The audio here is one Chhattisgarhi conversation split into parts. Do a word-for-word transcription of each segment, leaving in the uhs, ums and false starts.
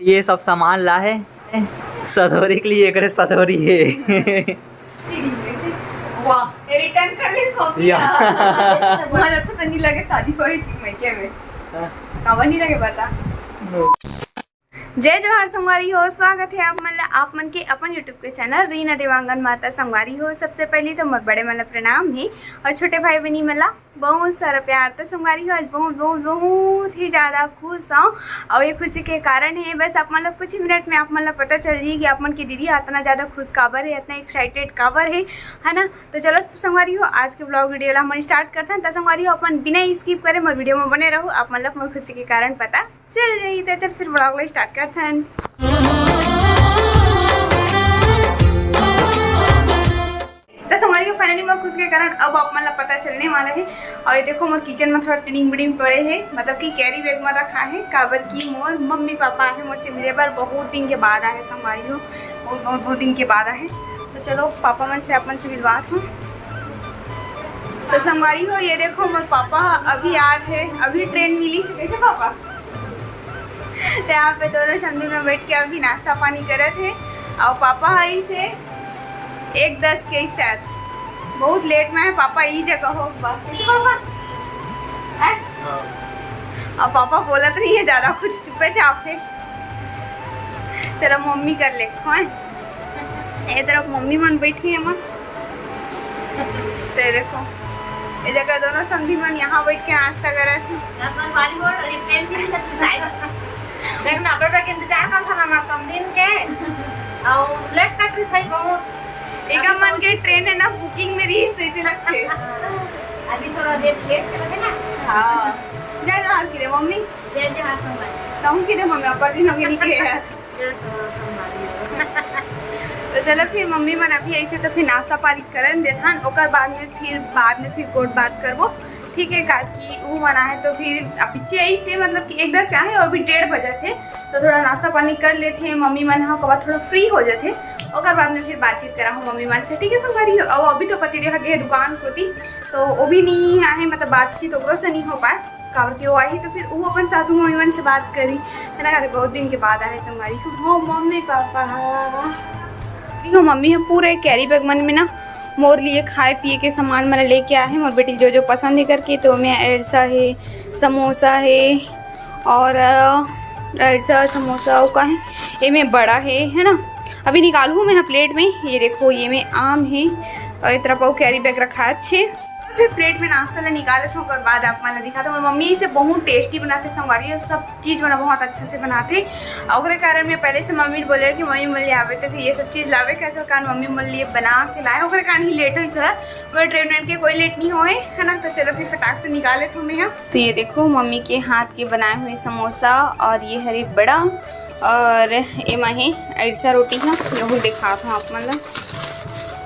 ये सब सामान ला है सधोरी के लिए, एकरे सधोरी है। वाह, ये return कर ले, सो या। वहाँ जाता तो नहीं लगे, शादी होई कि मैं क्या में? हाँ। कावा नहीं लगे बता। जय जोहार संगवारी हो, स्वागत है आप मन ला, आप मन के अपन YouTube के चैनल रीना देवांगन माता। संगवारी हो, सबसे पहली तो मोर बड़े मन ला प्रणाम है और छोटे भाई बहनी मन ला बहुत सारा प्यार। तो संगवारी हो, आज बहुत, बहुत, बहुत ही ज़्यादा खुश हूँ और ये खुशी के कारण है, बस आप मन ला कुछ ही मिनट में आप मन ला पता चल जाही कि आप मन के दीदी इतना ज़्यादा खुश काबर है, इतना excited काबर है, है ना। तो चलो संगवारी हो, आज के vlog video ला हमन start करथन। तो संगवारी हो, अपन बिना skip करे मोर video में बने रहू, आप मन ला मोर खुशी के कारण पता चल जाही। तो चल फिर vlog ला start करथन। तो संगवारी हो, finally मोर खुशी के कारण अब आप मन ला पता चलने वाला है। और ये देखो, मोर kitchen में थोड़ा टिडिंग बिडिंग पड़े है, मतलब कि carry bag में रखा है, काबर कि मोर मम्मी पापा आहे मोर से मिले बर, बहुत दिन के बाद आहे संगवारी हो, बहुत, बहुत, बहुत दिन के बाद आहे। तो चलो पापा मन से, आप मन से मिलवात हूँ। तो संगवारी हो, ये देखो मोर पापा अभी आत है, अभी train मिली से, कैसे पापा? तो यहाँ पे दोनों समधी में बैठ के अभी नाश्ता पानी करत है। और पापा आई से एक दस के साथ, बहुत late में है पापा, ई जगह हो बा। कैसे पापा? हैं? हाँ। और पापा बोलत नहीं है ज़्यादा कुछ, चुपे चाप है। तेरा मम्मी कर ले, हैं? ए तरफ मम्मी मन बैठी है मन। ते देखो, ये जगह दोनों समधी मन यहाँ बैठ के नाश्ता करत है। अपन वाली बोल रही, train भी नहीं लगती शायद। देख ना, बेटा के इंतजार कर था ना, हमारे समधिन के। और late कट रही भाई बहुत। एक मन के train है ना, booking में रही, सीधे लगते। अभी थोड़ा देर late चला था ना। हाँ। जय जोहार की रे मम्मी। जय जोहार संगवारी। तुम की रे मम्मी, अपर दिन हो गए नहीं के है। जय जोहार संगवारी। तो चलो फिर मम्मी मन अभी ऐसे तो फिर नाश्ता पानी करन देथन, ओकर बाद में फिर, बाद में फिर गोठ बात करबो, ठीक है? काकी वो मन आहे तो फिर अभी ऐसे, मतलब कि एक दस क्या है, अभी डेढ़ बजे थे, तो थोड़ा नाश्ता पानी कर लेते हैं मम्मी मन, हाँ, ओकर बाद थोड़ा free हो जाते, ओकर बाद में फिर बातचीत करा हूँ मम्मी मन से, ठीक है संगवारी हो? अब अभी तो पति देहा गए दुकान कोती, तो वो भी नहीं आहे, मतलब बातचीत ओकरो से नहीं हो पाए। काबर के वो आही तो फिर वो अपन सासू मम्मी मन से बात करी, है ना? अरे बहुत दिन के बाद आहे संगवारी हो। हो मम्मी पापा, हो मम्मी, हम पूरे carry bag मन में ना मोर लिए खाए पिए के सामान मन लेके आहे, मोर बेटी जो जो पसंद है करके। तो मैं अरसा है, समोसा है और अ, अरसा समोसा वो का है, ये में बड़ा है, है ना? अभी निकालू मैं यहाँ plate में। ये देखो, ये में आम है और इतना पाऊ carry bag रखा है अच्छे। फिर plate में नाश्ता ला निकाले थे, ओकर बाद आप मन ला दिखा। तो मोर मम्मी इसे बहुत tasty बनाते संगवारी, और सब चीज बना बहुत अच्छा से बनाते। और ओकरे कारण मैं पहले से मम्मी बोले कि मम्मी मन ले आवे तो फिर ये सब चीज लावे करके, कारण मम्मी मन लिए बना के लाए, ओकरे कारण ही late होइस। कोई train वेन के कोई late नहीं होए, है ना? तो चलो फिर फटाक से निकाले थे मैं यहाँ। तो ये देखो मम्मी के हाथ के बनाए हुए समोसा और ये हरे बड़ा और एमा हे अरसा रोटी ह, यहू दिखात हूँ आप मन ला।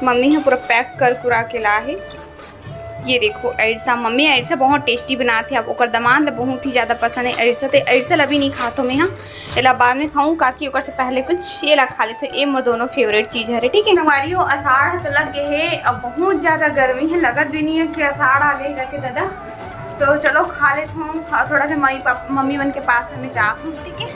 मम्मी ह पूरा pack कर कुरा के ला हे। ये देखो अरसा, मम्मी अरसा बहुत tasty बनात हे। अब ओकर दमांद ला बहुत ही ज्यादा पसंद है अरसा, ते अरसा ला भी नहीं खात हो मैं ह, एला बाद में खाऊं, काकि ओकर से पहले कुछ एला खा लेते। ए मोर दोनों favourite चीज हरे, ठीक है। संगवारी हो, अषाढ़ तो लग गए है, अब बहुत ज्यादा गर्मी है, लगत भी नहीं है कि अषाढ़ आ गए करके दादा। तो चलो खा लेत हूँ, और थोड़ा सा मम्मी पापा, मम्मी मन के पास में मैं जात हूँ, ठीक है।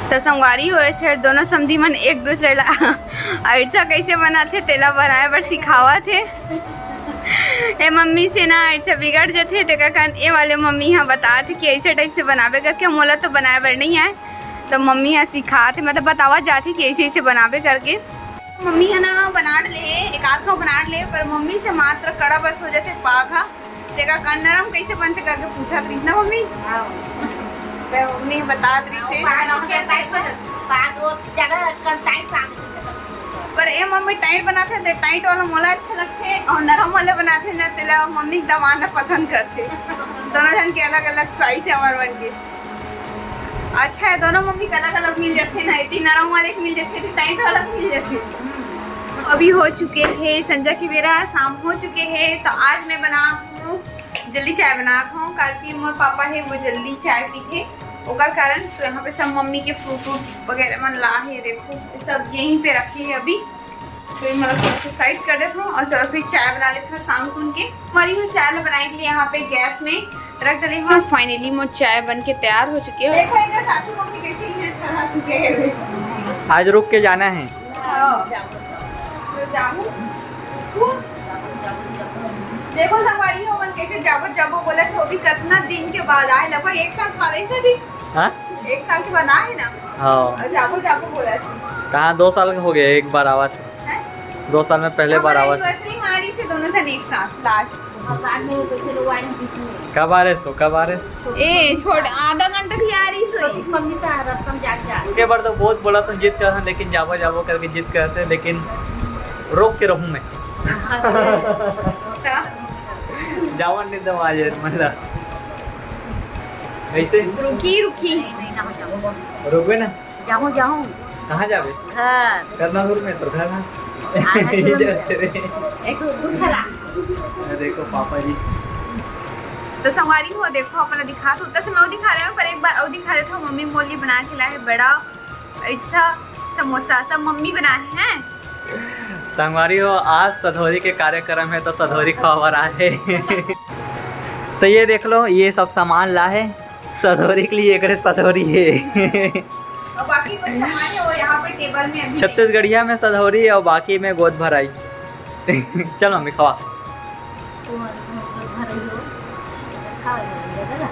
तो संगवारी हो, ऐसे दोनों समधी मन एक दूसरे ला अरसा कैसे बनाथे तेला बनाए बर सिखावत हे। ए मम्मी से ना अरसा बिगड़ जथे, तेकर कारण ए वाले मम्मी ह बतात हे कि ऐसे type से बनाबे करके। मोला तो बनाए बर नहीं आए, तो मम्मी ह सिखात हे, मतलब बतावत जात हे कि ऐसे ऐसे बनाबे करके। मम्मी ह ना बना डले हे, एक आध घाव बना डले, पर मम्मी से मात्र कड़ा बस हो जाथे पाग ह। तेका कन नरम कैसे बनथे करके पूछत रहिस ना मम्मी। हाँ। ते मम्मी ह बतात रहिस हे। पाग ह tight हो जाथे, पाग ह ज्यादा कन tight पाग। पर ए मम्मी tight बनाथे, ते tight वाला मोला अच्छा लगथे, और नरम वाले बनाथे ना, तेला मम्मी के दमांद पसंद करथे। दोनों जन के अलग-अलग choice है हमार मन के। अच्छा है, दोनों मम्मी के अलग-अलग मिल जाथे ना, एती नरम वाले के मिल जाथे, एती tight वाला के मिल जाथे। अभी हो चुके हे संझा के बेरा, शाम हो चुके हे, तो आज मैं बनात हूँ, जल्दी चाय बनात हूँ, काबर कि मोर पापा हे, वो जल्दी चाय पीथे, ओकर कारण। तो यहाँ पे सब मम्मी के fruit व्रूट वगैरह मन ला हे, देखो सब यहीं पे रखे हे अभी। तो ये मतलब थोड़ा सा साइड कर देता हूँ और चलो फिर चाय बना लेते हैं शाम को उनके। हमारी वो चाय बनाने के लिए यहाँ पे गैस में रख डाली हूँ। फाइनली मोर चाय बन के तैयार हो चुकी है। देखो इनका सासू मम्मी कैसे ही है, तरह से गए हुए। आज रुक के जाना है। हाँ। तो जाऊँ। देखो संगवारी हो, मन कैसे जाबो जाबो बोला था, वो भी कितना दिन के बाद आए, लगभग एक साल बाद ऐसा जी। हाँ? एक साल के बाद आए ना। हाँ। और जाबो जाबो बोला था। कहाँ, दो साल हो गए, एक बार आवा था। हैं? दो साल में पहले बार आवा था। एनिवर्सरी हमारी से दोनों जन एक साथ लास्ट। हाँ, बाद में वो बैठे लोग आए बीच में। कब आ रहे सो, कब आ रहे सो? ए छोड़, आधा घंटा भी आ रही सो। मम्मी से रास्ता में जाके जा। के बार तो बहुत बोला था जिद कर, लेकिन जाबो जाबो करके जिद करते, लेकिन रोक के रहूं मैं। का? जावन नहीं दम आ जाए मतलब। ऐसे रुकी रुकी। रुकबे ना। जाऊँ जाऊँ। कहाँ जाबे? घर। करना दूर में तो घर है। आधा किलोमीटर। एक दू छला। देखो पापा जी। तो संगवारी हो, देखो अपना दिखा तो उतना से मैं दिखा रहे हूँ, पर एक बार और दिखा देता हूँ। मम्मी मोली बना के लाए बड़ा ऐसा समोसा, सब मम्मी बनाए हैं। संगवारी हो, आज सधौरी के कार्यक्रम है तो सधौरी खवावर आए। तो ये देख लो, ये सब सामान ला है सधौरी के लिए, एकरे सधौरी है। और बाकी कुछ सामान है वो यहाँ पे टेबल में अभी छत्तीसगढ़िया में सधौरी है और बाकी में गोद भराई। चल मम्मी खवा। वो, वो, वो भराई हो। खाओ, ये वाला।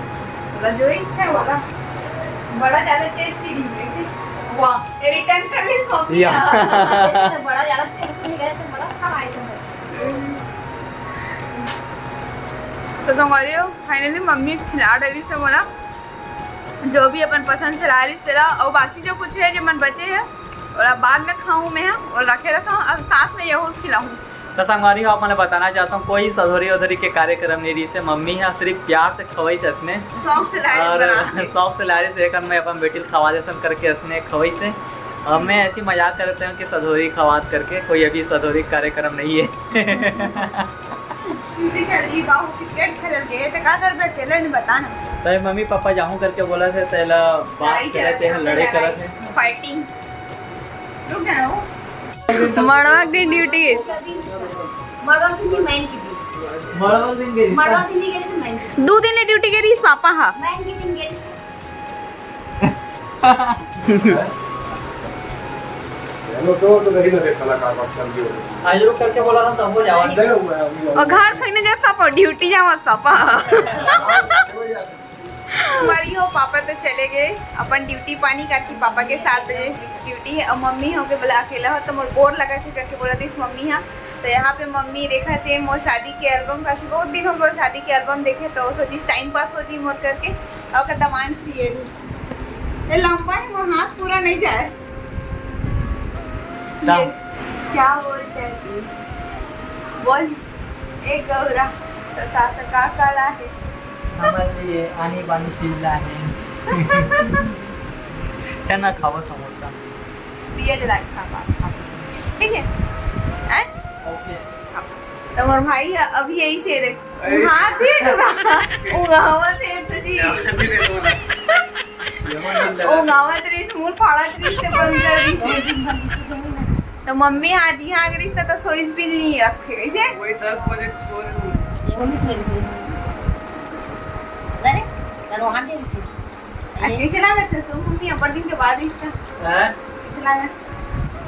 वाला जो ही है, वाला। बड़ा ज्यादा टेस्टी नहीं है। वाह, ये रिटर्न कर ले इसको। या। बड़ा ज्यादा टेस्टी नहीं है, तो बड़ा खा आए थे। तो संगवारी हो, फाइनली मम्मी खिला डाली से मोला जो भी अपन पसंद से ला रही से ला, और बाकी जो कुछ है जो मन बचे है और अब बाद में खाऊं मैं, और रखे रखा हूँ, अब साथ में ये और खिलाऊं। तो संगवारी हो, आप मन बताना चाहता हूँ, कोई सधौरी उधौरी के कार्यक्रम नहीं रही से, मम्मी यहाँ सिर्फ प्यार से खवाई से इसने। शौक से ला रही और बना के। शौक से ला रही से, एक मैं अपन बेटी ल खवा देता हूँ करके इसने खवाई से। और मैं ऐसी मजाक करते हूँ कि सधौरी खवात करके, कोई अभी सधौरी कार्यक्रम नहीं है। सीधी चल रही बाहु की पेट खलल गए, तो का करबे अकेले नहीं बता ना। तय मम्मी पापा जाहूं करके बोला थे, तेला बात लड़ाई करत चलत है, है, लड़ाई लड़ाई, करत है। फाइटिंग। रुक जाना वो। मड़वा के ड्यूटी। मड़वा के दिन मैन की थी। मड़वा दिन के मड़वा दिन के दिन मैन की। दो दिन ड्यूटी के रही पापा हा। मैन की दिन के हेलो, तो, तो नहीं लगे कलाकार बात चल रही हो। आज रुक करके बोला था तब हो जावा। नहीं हुआ है, अभी और घर थोड़ी ना जात पापा, ड्यूटी जावत पापा। कोई जा सकता है। हमारी हो पापा तो चले गए अपन ड्यूटी पानी करके, पापा के सात बजे ड्यूटी है और मम्मी हो के बोला अकेला हो तो मोर बोर लगा थे करके बोला थी मम्मी हाँ। तो यहाँ पे मम्मी देखा थे मोर शादी के एल्बम, काफी बहुत दिन हो गए शादी के एल्बम देखे, तो सोची टाइम पास हो जी मोर करके। और का दमान सी ये ये लंबा है, वो हाथ पूरा नहीं जाए। ये क्या बोलते हैं? बोल, एक गौरा, तो सास का काला है। हमारे लिए आनी बानी चीज ला है। चना खाओ समोसा। दिया जला के खा, खा, खा। ठीक है? हैं? ओके। तो मोर भाई है, अभी यही से देख। अरे। हाथ ही टुरा। उंगावा से तो जी। उंगावा तेरे से मुंह फाड़ा तेरे से बंद कर दी से। तो मम्मी आज यहाँ आ गई तो सोइस भी नहीं रखे कैसे? वही दस बजे सो रही हूँ। ये मम्मी सोई, सोई। अरे, करो वहाँ दे इसे। आज कैसे लगा था सो मम्मी, बड़ दिन के बाद इसका? हैं? कैसे लगा?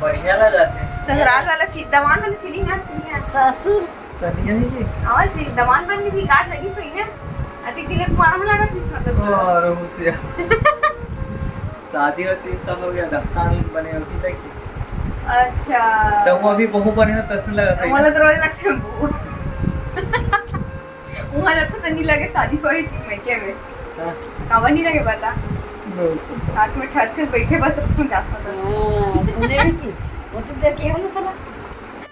बढ़िया लगा थे। ससुराल वाला फी-, दमान वाला फीलिंग आ रही है। ससुर। बढ़िया है जी। और फिर दमान बन के भी काज लगी सोई है। अधिक दिन कुमार में लगा थी मतलब। और उसे शादी हो तीन साल हो गया, दफ्तार में बने उसी तक। अच्छा। तो वो अभी बहू बने हो तैसे लगा था। मतलब तो रोज लगते हैं बहू। वहाँ जाता तो नहीं लगे शादी हुई थी मैं क्या में। हाँ। कावा नहीं लगे पता। नो। साथ में ठहर के बैठे बस रुक जा सकता। हाँ, सुने भी थी। वो तो देर के हम तो ना।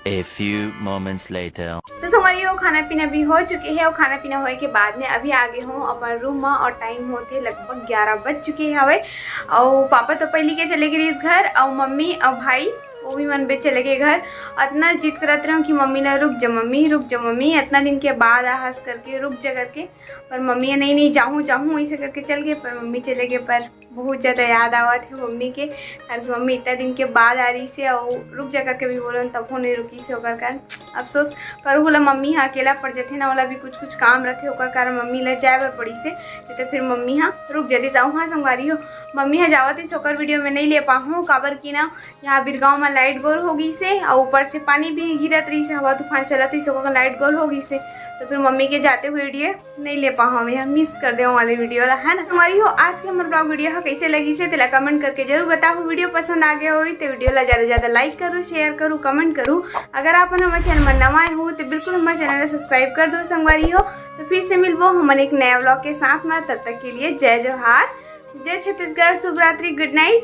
A few moments later. तो संगवारी हो, खाना पीना भी हो चुके है और खाना पीना होए के बाद में अभी आ गए हूँ अपन रूम में और टाइम होते लगभग ग्यारह बज चुके हवे। और पापा तो पहली के चले गए इस घर और मम्मी और भाई वो भी मन बे चले गए घर। अतना जिद करत रहे कि मम्मी ला, "रुक जा मम्मी, रुक जा मम्मी, अतना दिन के बाद आहस," करके, "रुक जा," करके। पर मम्मी ह, "नहीं, नहीं, जाहूँ, जाहूँ," ऐसे करके चल गए। पर मम्मी चले गए, पर बहुत ज़्यादा याद आवत हे मम्मी के, काबर कि मम्मी इतना दिन के बाद आ रहिसे, अउ रुक जा करके भी बोलन, तभो नहीं रुकिसे, ओकर कारण अफसोस। पर ओला मम्मी ह अकेला पड़ जथे ना, ओला भी कुछ कुछ काम रथे, ओकर कारण मम्मी ला जाए बर पड़िसे, नहीं तो फिर मम्मी ह रुक जातिस। अउ हाँ संगवारी हो, मम्मी ह जावत रहिसे, ओकर video में नहीं ले पाहूँ, काबर कि ना यहाँ बिरगांव में light गोल हो गइसे, अउ ऊपर से पानी भी गिरत रहिसे, हवा तूफान चलत रहिसे, ओकर light गोल हो गइसे, तो फिर मम्मी के जाते हुए video नहीं ले पाहूँ, मैं miss कर देहूँ वाले video ला, है ना। संगवारी हो, आज के हमर vlog video ह कैसे लगिसे, तेला comment करके जरूर बताहू। Video पसंद आ गया होही तो video ला ज़्यादा से ज़्यादा like करू, share करू, comment करू। अगर आप मन हमर channel में नवा आए हो तो बिल्कुल हमर channel ला subscribe कर दो संगवारी हो। तो फिर से मिलबो हमन एक नया vlog के साथ में, तब तक के लिए जय जोहार, जय छत्तीसगढ़, शुभ रात्रि, good night,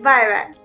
bye bye।